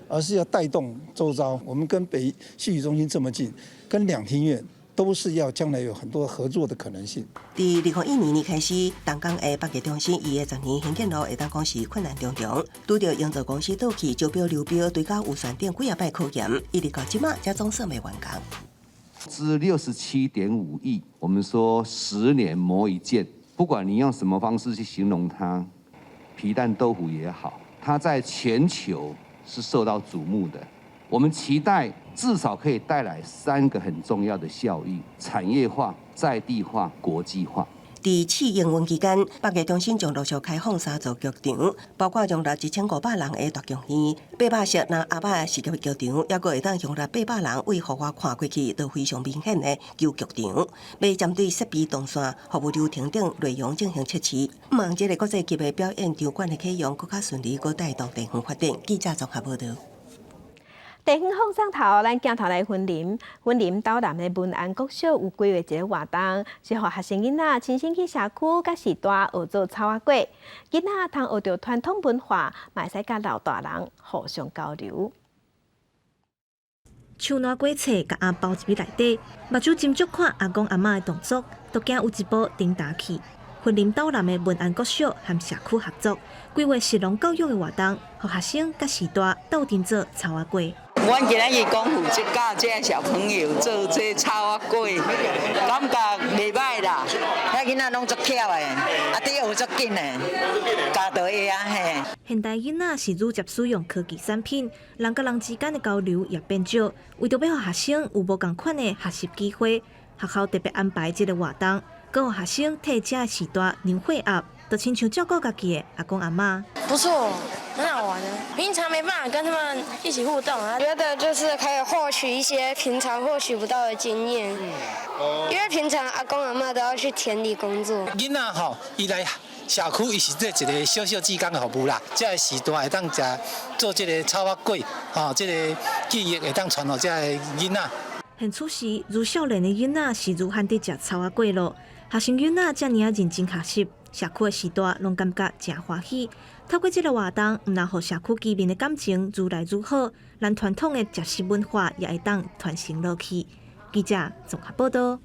而是要帶動周遭。我們跟北戲曲中心這麼近，跟兩廳院。都是要將來有很多合作的可能性。佇2012年開始，動工的北藝中心，伊的10年興建路會當講是困難重重，拄著營造公司倒去招標流標，追加預算等幾仔擺考驗，一直到這馬才總算未完工。資67.5億，我們說10年磨一劍，不管你用什麼方式去形容它，皮蛋豆腐也好，它在全球是受到矚目的。我們期待至少可以帶來三個很重要的效益：產業化、在地化、國際化。佇試營運期間，北藝中心將陸續開放三座劇場，包括容納1500人的大劇院、800席南阿嬤實業劇場，抑閣會當容納800人對戶外看過去都非常明顯的球劇場。欲針對設備動線、服務流程等內容進行測試，向望這個國際級的表演場館的啟用閣較順利，閣帶動地方發展。記者綜合報導。地方放送頭，咱鏡頭來雲林，雲林斗南的文安國小有規劃一个活動，是予學生囡仔親身去社區佮序大學做草仔粿，囡仔通學著傳統文化，嘛會使佮老大人互相交流。手拿粿冊，共阿包入去內底，目睭斟酌看阿公阿嬤的動作，都驚有一步顛打去。雲林斗南的文安國小和社區合作，規劃食農教育的活動，予學生佮序大鬥陣做草仔粿。阮今仔日講負責教這小朋友做這草仔粿，感覺袂䆀啦。遐囡仔攏足巧的，啊，佇學足緊的，教就會啊嘿。現代囡仔是愈捷使用科技產品，人佮人之間的交流也變少。為著欲予學生有無仝款的學習機會，學校特別安排這个活動，閣予學生替遮序大量血壓，就親像照顧家己的阿公阿嬤。不錯，很好玩的。平常沒辦法跟他們一起互動啊，覺得就是可以獲取一些平常獲取不到的經驗。因為平常阿公阿嬤都要去田裡工作。囡仔吼，伊來社區，伊是做一個小小志工的服務啦。這个時代會當食做這个草仔粿，吼，這个記憶會當傳予這个囡仔。現此時，愈少年的囡仔是愈罕佇食草仔粿囉。學生囡仔遮爾仔認真學習，社區的序大攏感覺誠歡喜。透過這个活動，毋但予社區居民的感情愈來愈好，咱傳統的食食文化也會當傳承落去。記者綜合報道。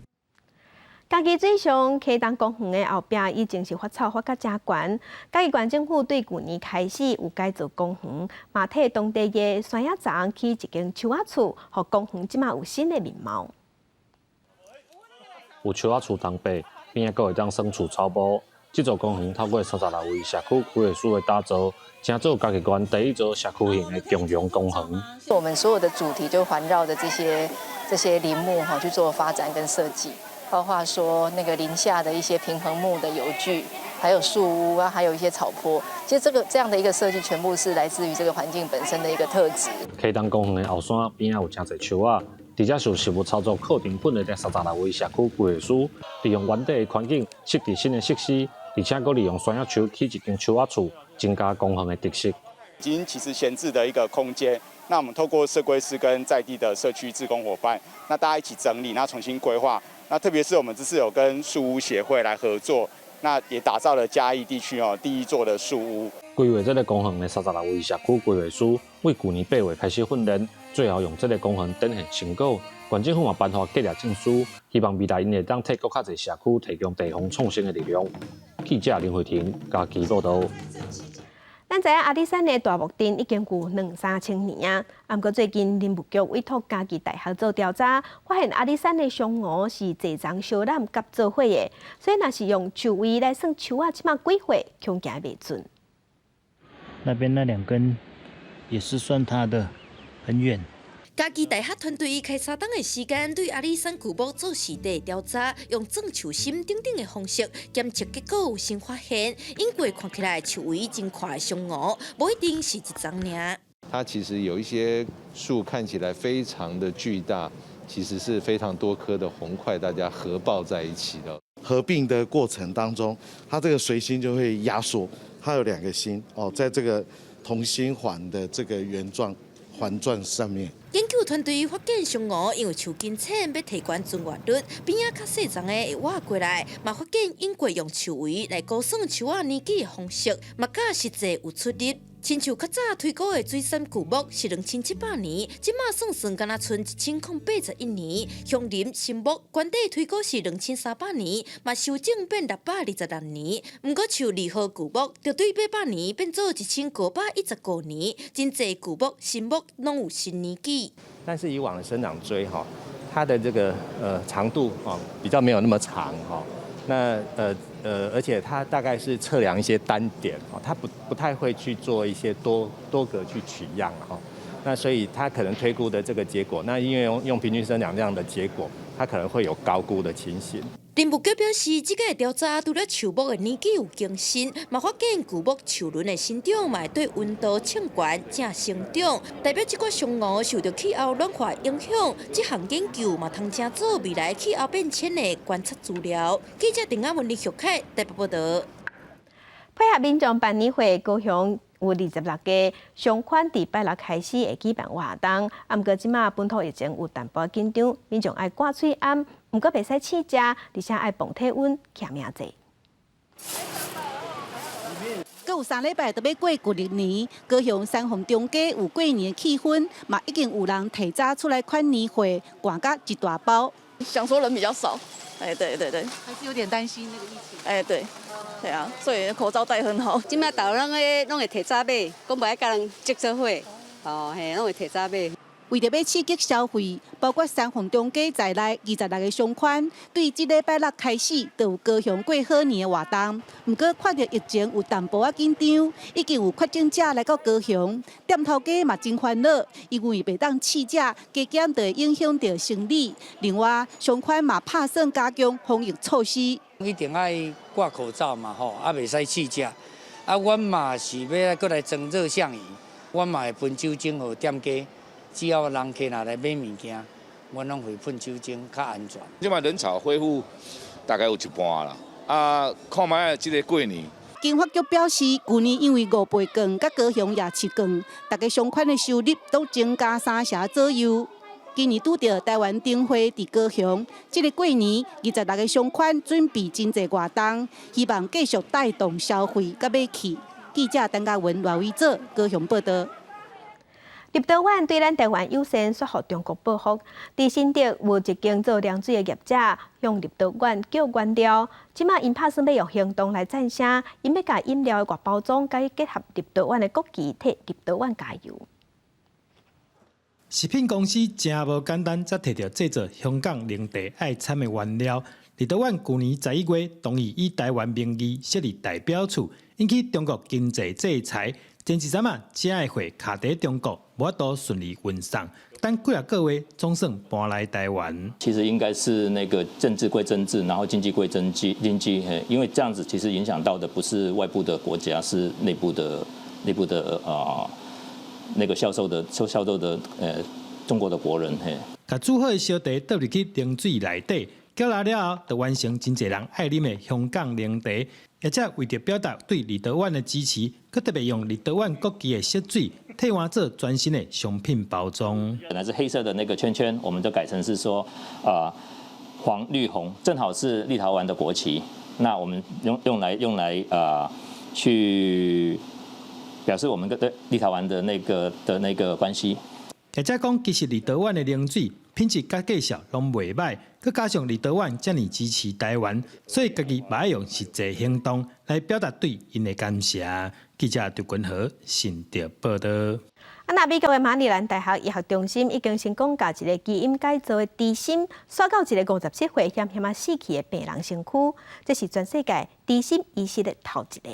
嘉義水上啟東公園的後壁已經是發草發甲誠懸。嘉義縣政府對舊年開始有改造公園，嘛替當地的山仔叢起一間樹仔厝，予公園這馬有新的面貌。有樹仔厝東壁邊仔閣會當耍厝草埔。這座公園透過36位社區規劃師的打造，成做嘉義縣第一座社區型的共融公園。我們所有的主題就環繞著這些林木哈去做發展跟設計。包括說那個林下的一些平衡木的遊具，還有樹屋啊，還有一些草坡。其實這樣的一個設計，全部是來自於這個環境本身的一個特質。啟東公園的後山邊仔有誠濟樹仔，佇遮受植物操作課程訓練的36位社區規劃師，利用原地的環境設計新的設施，而且閣利用山仔樹起一間樹仔厝，增加公園的特色。已經其實閒置的一個空間，那我們透過設規師跟在地的社區志工夥伴，那大家一起整理，那重新規劃。那特別是我們這次有跟樹屋協會來合作，那也打造了嘉義地區哦第一座的樹屋。規劃這个公園的36位社區規劃師，為舊年8月開始訓練，最後用這个公園展現成果。縣政府嘛頒發結業證書，希望未來𪜶會當替閣較濟社區提供地方創新的力量。記者林慧婷嘉義報導。咱知影阿里山的大木鎮已經有兩三千年啊，毋過最近林務局委託嘉義大學做調查，發現阿里山的松梧是濟叢相湳佮做伙的，所以若是用樹位來算樹仔，這馬幾歲，恐驚袂準。那邊那兩根也是算它的，很遠。嘉義大學團隊開3冬的時間，對阿里山巨木做實地調查，用鑽樹心等等的方式檢測，結果有新發現。因過看起來樹位真闊的松梧，無一定是一叢爾。它其實有一些樹看起來非常的巨大，其實是非常多棵的紅塊，大家合抱在一起的。合併的過程當中，它這個隨心就會壓縮，它有兩個心哦，在這個同心環的這個圓狀環狀上面。研究團隊發現松梧因為樹根淺，欲提懸存活率，邊仔較細叢的會活過來，嘛發現用過用樹位來估算樹仔年紀的方式，嘛佮實際有出入。親像較早推估的水杉巨木是2700年，這馬算算敢若賰1081年。鄉林神木原底推估是2300年，嘛修正變626年。毋過樹二號巨木，就對800年變做1515年。真濟巨木、神木攏有新年紀。但是以往的生長錐哈，它的這個長度哦比較沒有那麼長哈。那而且它大概是測量一些單點哦，它不太會去做一些多個去取樣哈。那所以它可能推估的這個結果，那因為用平均生長量的結果，它可能會有高估的情形。林務局表示，這個調查除了樹木的年紀有更新，嘛發現巨木樹輪的生長嘛會對溫度衝懸正生長，代表這寡松梧受著氣候暖化影響。這項研究嘛通成做未來氣候變遷的觀測資料。記者鄧阿文、李玉凱台北報導。配合民眾辦年會，高雄有26家商圈佇拜六開始會舉辦活動，啊，毋過這馬本土疫情有淡薄緊張，民眾愛掛喙罨，毋過袂使試食，而且愛磅體溫、簽名制。閣有3禮拜就欲過舊曆年，高雄三鳳中街有過年的氣氛，嘛已經有人提早出來款年貨，掛甲一大包。想說人比較少，哎，對對對，還是有點擔心那個疫情。哎，對，對啊，所以口罩戴很好。這馬大家攏會提早買，講無愛佮人擠做伙，哦嘿，攏會提早買。為著欲刺激消費，包括三鳳中街在內26个商圈，對這禮拜六開始就有高雄過好年的活動。毋過看著疫情有淡薄仔緊張，已經有確診者來到高雄，店頭家嘛真煩惱，因為袂當試食，加減就會影響著生理。另外，商圈嘛拍算加強防疫措施。一定愛掛口罩嘛，吼，啊袂使試食。啊，阮嘛是欲閣來裝熱像儀，阮嘛會噴酒精予店家。只要人客若來買物件，阮攏會噴酒精，較安全。這擺人潮恢復大概有一半啦。啊，看覓這个過年。經發局表示，舊年因為五倍券佮高雄夜市券，逐个商圈的收入都增加三成左右。今年拄著台灣燈會佇高雄，這个過年26个商圈準備真濟活動，希望繼續帶動消費佮買氣。記者陳嘉文、賴偉哲高雄報導。立陶宛對咱台灣友善，煞予中國報復。佇新竹有一間做涼水的業者，向立陶宛叫原料，這馬𪜶拍算欲用行動來贊聲，𪜶欲共飲料的外包裝共伊結合立陶宛的國旗，替立陶宛加油。食品公司誠無簡單，才提著製作香港涼茶愛摻的原料。立陶宛舊年11月同意以台灣名義設立代表處，引起中國經濟制裁。前一陣仔，遮的貨卡佇中國，無法度順利運送。等幾仔個月，總算搬來台灣。其實應該是那個政治歸政治，然後經濟歸經濟，經濟，因為這樣子其實影響到的不是外部的國家，是內部的那個銷售的中國的國人嘿。共煮好的燒茶倒入去冷水內底，攪來了後，就完成真濟人愛啉的香港涼茶。而且為著表達對立陶宛的支持，閣特別用立陶宛國旗的色水替換做全新的商品包裝。本來是黑色的那個圈圈，我們就改成是說，啊，黃綠紅，正好是立陶宛的國旗。那我們用來去表示我們跟對立陶宛的那個關係。而且講，其實立陶宛的冷水品質佮價數攏袂䆀，閣加上立陶宛遮爾支持台灣，所以家己嘛愛用實際行動來表達對𪜶的感謝。記者劉君和新竹報導。啊，那美國的馬里蘭大學醫學中心已經成功共一个基因改造的豬心，徙到一个57歲險險仔死去的病人身軀，這是全世界豬心移植的頭一个。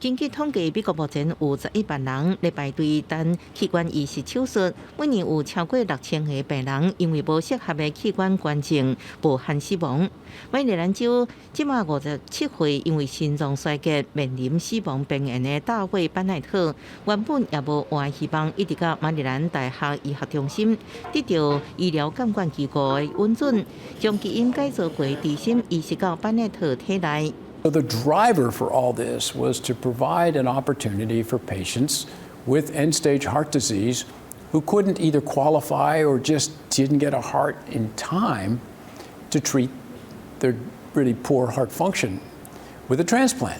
根據統計，美國目前有11萬人咧排隊等器官移植手術，每年有超過6000個病人因為無適合的器官捐贈，無憾死亡。馬里蘭州這馬57歲，因為心臟衰竭面臨死亡邊緣的大衛班奈特，原本也無活希望，一直到馬里蘭大學醫學中心得到醫療監管機構的允准，將基因改造過豬心移植到班奈特體內。 So the driver for all this was to provide an opportunity for patients with end-stage heart disease who couldn't either qualify or just didn't get a heart in time to treat their really poor heart function with a transplant.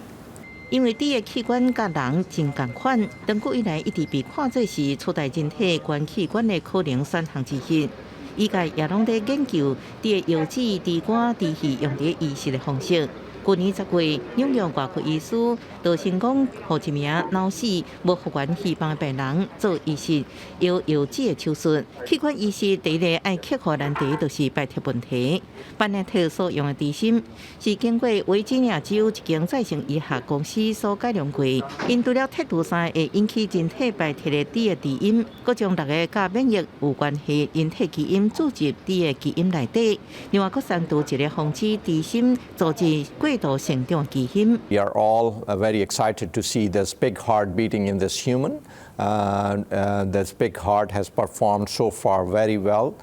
因為豬的器官佮人真仝款，長久以來一直被看做是取代人體捐器官的可能選項之一。醫界也攏佇研究豬的腰子、豬肝、豬肺用佇移植的方式。去年10月，紐約外科醫師就成功予一名腦死無復原希望的病人做移植腰腰子的手術。器官移植第一个愛克服難題就是排斥問題。班奈特所用的豬心是經過維吉尼亞州一間再生醫學公司所改良過，𪜶除了剔除三个會引起人體排斥的豬的基因，閣將六个佮免疫有關係人體基因注入豬的基因內底，另外閣刪除一个防止豬心組織過度成長基因。 We are all very excited to see this big heart beating in this human. This big heart has performed so far very well,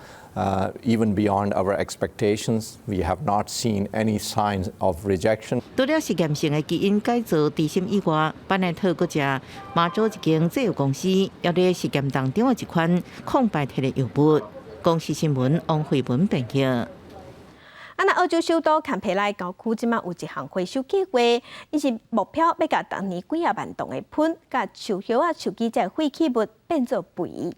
even beyond our expectations. We have not seen any signs of rejection. 除了實驗性的基因改造豬心以外，班奈特閣藉馬州一間製藥公司，也佇實驗當中的一款抗排斥的藥物。公視新聞王慧文編譯。啊，那澳洲首都坎培拉郊區這馬有一項回收計劃，𪜶是目標欲共逐年幾仔萬噸的糞、佮樹葉仔、樹枝這廢棄物變做肥。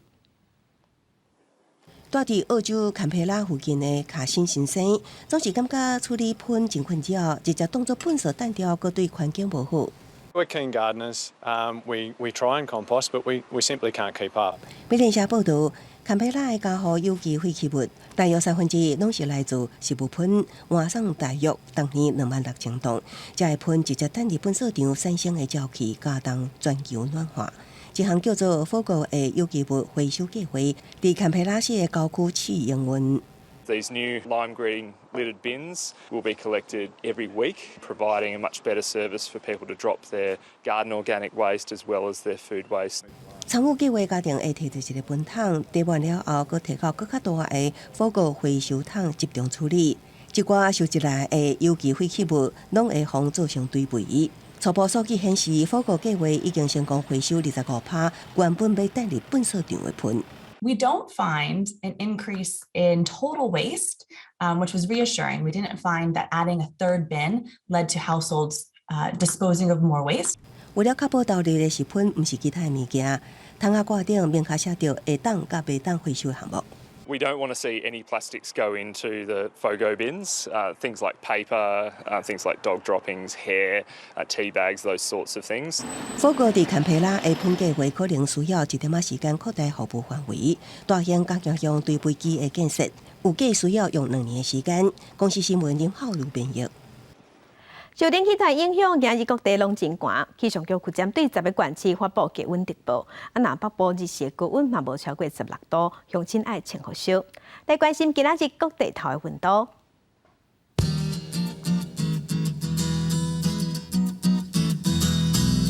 住佇澳洲坎培拉附近的卡辛先生，總是感覺處理糞真困擾，直接當作糞掃單調，閣對環境無好。We're keen gardeners. We try and compost, but we simply can't keep up. 美聯社報導，堪培拉的家戶有機廢棄物，大約1/3攏是來自食物糞，換算大約逐年26,000噸，這个糞直接擲佇糞掃場產生的沼氣，加重全球暖化。一項叫做 FOGO 的有機物回收計劃，佇堪培拉市的郊區試營運。 These new lime green lidded bins will be collected every week, providing a much better service for people to drop their garden organic waste as well as their food waste. 參與計劃家庭會提著一个糞桶，填滿了後，閣提到閣較大的 FOGO 回收桶集中處理。這寡收集來的有機廢棄物，攏會予做成堆肥。初步數據顯示，FOGO 計劃已經成功回收25%原本欲擲入糞掃場的糞。 We don't find an increase in total waste, which was reassuring. We didn't find that adding a third bin led to households disposing of more waste. 為了確保投入的是糞，毋是其他的物件，桶仔蓋頂明確寫著會當佮袂當回收項目。 We don't want to see any plastics go into the FOGO bins. Things like paper, things like dog droppings, hair, tea bags, those sorts of things. FOGO 佇堪培拉的糞計劃可能需要一點仔時間擴大服務範圍，大型加強用堆肥機的建設，預計需要用2年的時間。公視新聞林浩如編譯。受冷氣團影響，今日各地攏真寒。氣象局針對10个縣市發布低溫特報。啊，若北部日時高溫嘛無超過16度，鄉親愛穿予少。來關心今仔日各地頭的溫度。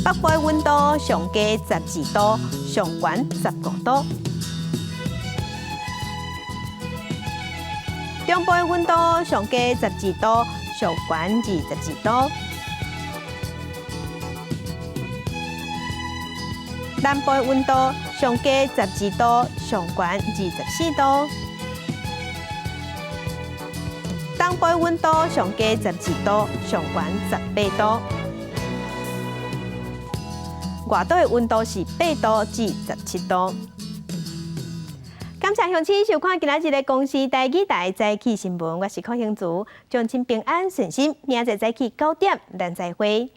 北部的溫度上低12度，上懸15度。中部的溫度上低12度。上懸22度，南部溫度上低12度，上懸24度。東部溫度上低12度，上懸18度。外島的溫度是8度至17度。感謝鄉親收看今仔日的公視台語台早起新聞，我是柯興竹，祝親平安順心，明仔載早起9點，咱再會。